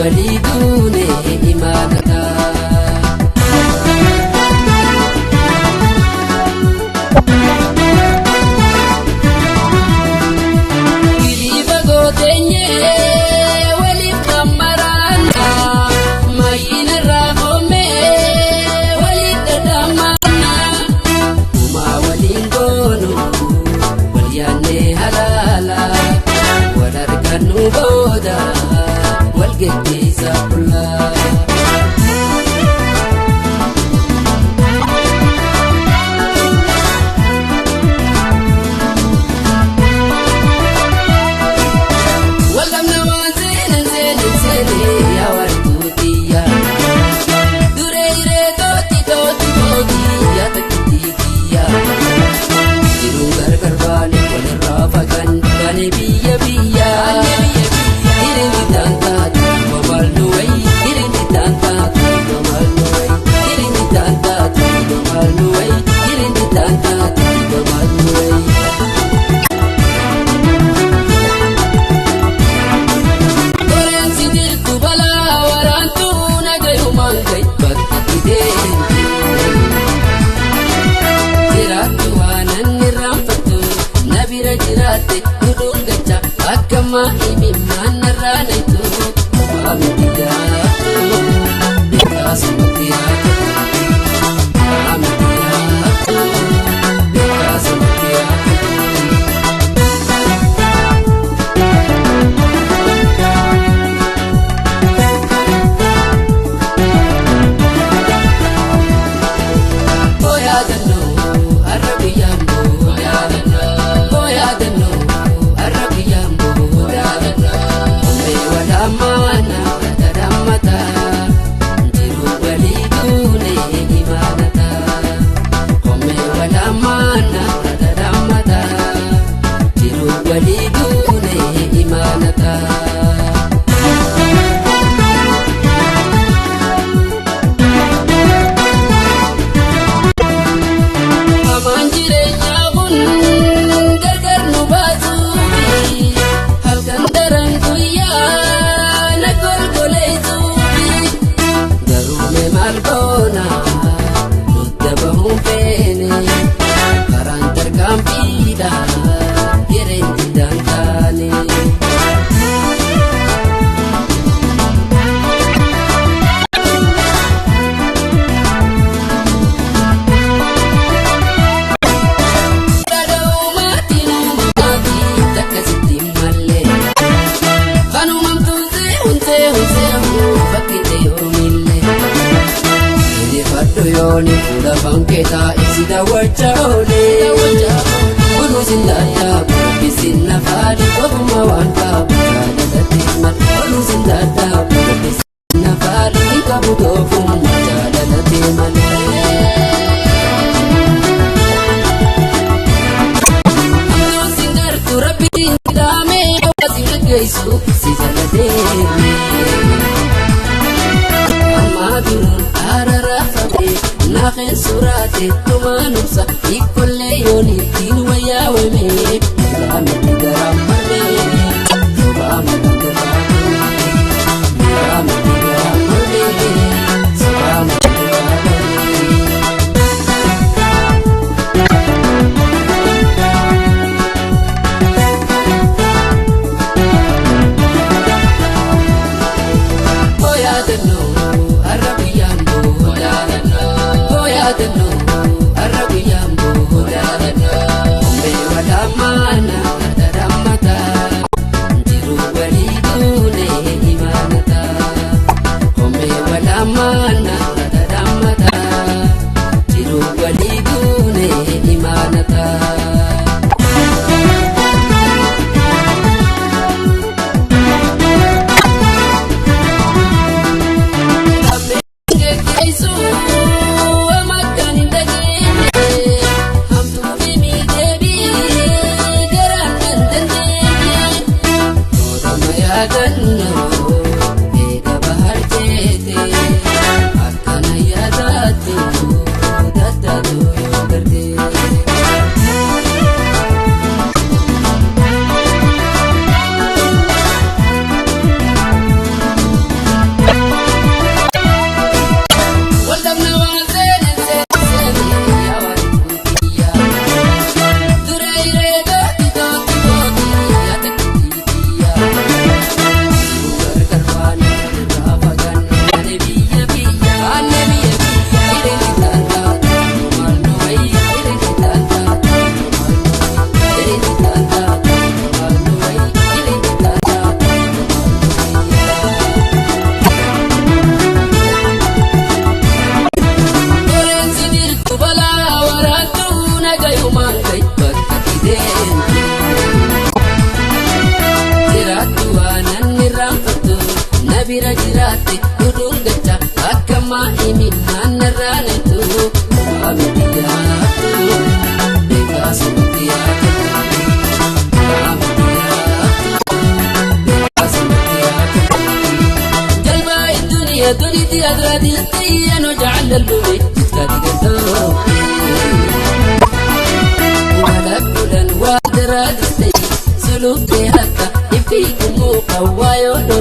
Walii duune imaanata. Giriiba gooteenyee waliif gammaraana mayyina raafoomee waliif dadhammaana. Uumaa waliin goonu wal yaannee halaala wal argannu booda wal geggeessa qullaa. Walgamna waan seenan seenan seenee yaa wartuutiyya. Duree hiree tooti tooti tooti yaa takkitii kiyya. Jiruun gargar baane walirraa fagaan baane biyya biyya. Hiriirri taan taatu babal'u wayi hiriirri taan taatu babal'u wayi hiriirri taan taatu babal'u wayi hiriirri taan taatu babal'u wayi. Qoreensi jirtu balaa waraantuu nagayumaan gahi bakka fideentu. Jiraattu waan anni raanfattu na bira jiraatte duduun gacha akka maa'imimmaan narraa naytu. Waa miti gaaftu beekaasumatti yaadatu. Waa miti gaaftu beekaasumatti yaadatu. Walii duune imaanata. Hamaan jireenyaa kun gargar nu baasuufi halkan daran guyyaa na golgoleessuufi garuu mee maal goona nutti bahuun feene karaan tarkaanfiidha jireenyi daantaane. Yooni fuula fankeetaa ibsi daawwachaa oolee. Kunuunsi ndaaddaa kubbisiin nafaadhi ogummaa waan qabu jaalalatti malee. Kunuunsi ndaaddaa kubbisiin nafaadhi hin qabu doofummaa jaalalatti malee. Hamtuun gartuu rabbiin daamee hawaasni gaggeessu si jala deemee. Ammaa duruun ararafame naafeen suraate tumaanumsa ikollee yoon ittiin wayyaawame miraa miti garaa marmee sobaa miti garaa marmee miraa miti garaa marmee sobaa miti garaa marmee. Imaanata. Thank you. Bira jiraatte dhudhungacha akka maa'imi naannarraa naytu waamiti yaattu beekaa sumatti yaattu waamiti yaattu beekaa sumatti yaattu. Jalbaa idduniyaa duniitti adraatiin xiyyaanoo jaallallume jitkaati galtoo. Walakkulan waa daraadiste suluuftee akka ifii kumuu qawwaayoo.